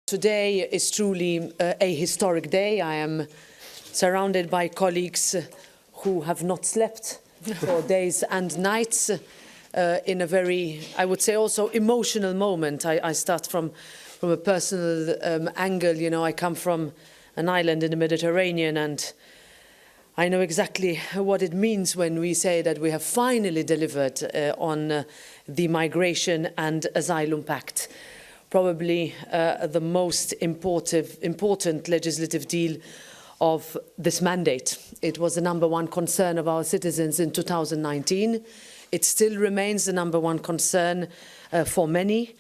Today is truly uh, a historic day. I am surrounded by colleagues who have not slept for days and nights uh, in a very, I would say also emotional moment. I, I start from, from a personal um, angle. You know, I come from an island in the Mediterranean and I know exactly what it means when we say that we have finally delivered uh, on uh, the Migration and Asylum Pact, probably uh, the most important, important legislative deal of this mandate. It was the number one concern of our citizens in 2019. It still remains the number one concern uh, for many.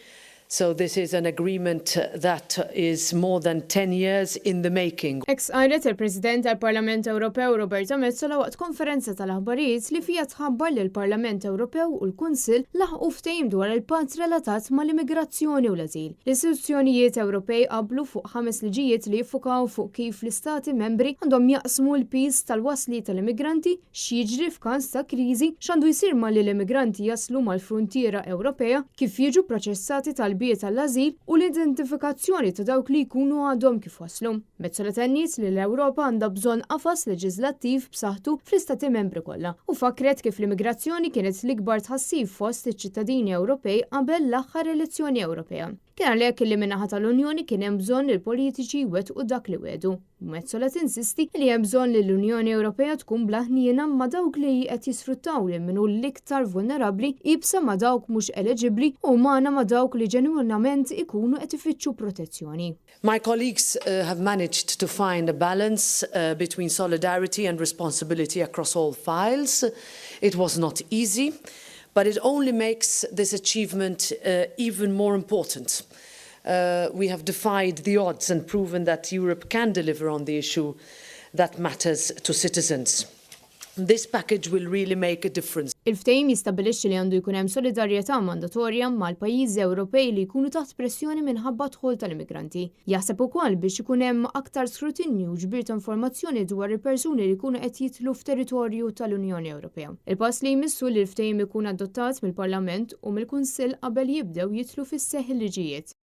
So this is an agreement that is more than 10 years in the making. Hekk qalet il-President tal-Parlament Ewropew Roberta Metsola waqt konferenza tal-aħbarijiet li fija tħabbar li l-Parlament Ewropew u l-Kunsill laħqu ftehim dwar il-patt relatat mal-immigrazzjoni u l-azil. L-istituzzjonijiet Ewropej qablu fuq ħames liġijiet li jiffukaw fuq kif l-istati membri għandhom jaqsmu l-piż tal-wasli tal-immigranti, x'jiġri f'każ ta' kriżi, x'għandu jsir malli l-immigranti jaslu mal-fruntiera Ewropea, kif jiġu proċessati talbiet għall-azil u l-identifikazzjoni ta' dawk li jkunu għadhom kif waslu. Metsola tenniet li l-Ewropa għandha bżonn qafas leġislattiv b'saħħtu fl-istati membri kollha u fakret kif l-immigrazzjoni kienet l-ikbar tħassib fost iċ-ċittadini Ewropej qabel l-aħħar elezzjoni Ewropea. Kien għalhekk li min-naħa tal-Unjoni kien hemm bżonn il-politiċi wettqu dak li wegħdu. Metsola tinsisti li hemm bżonn li l-Unjoni Ewropea tkun bla ħniena ma' dawk li qed jisfruttaw lil min hu l-iktar vulnerabbli, iebsa ma' dawk mhux eliġibbli u umana ma' dawk li ġenwinament ikunu qed ifittxu protezzjoni. My colleagues uh, have managed to find a balance uh, between solidarity and responsibility across all files. It was not easy, but it only makes this achievement uh, even more important. Uh, we have defied the odds and proven that Europe can deliver on the issue that matters to citizens. This package will really make a difference. Il-ftehim jistabbilixxi li għandu jkun hemm solidarjetà mandatorja mal-pajjiżi Ewropej li jkunu taħt pressjoni minħabba dħul tal-immigranti. Jaħseb ukoll biex ikun hemm aktar skrutinju u ġbir ta' informazzjoni dwar il-persuni li jkunu qed jidħlu f'territorju tal-Unjoni Ewropea. Il-pass li jmiss hu li l-ftehim ikun adottat mill-Parlament u mill-Kunsill qabel jibdew jidħlu fis-seħħ il-liġijiet.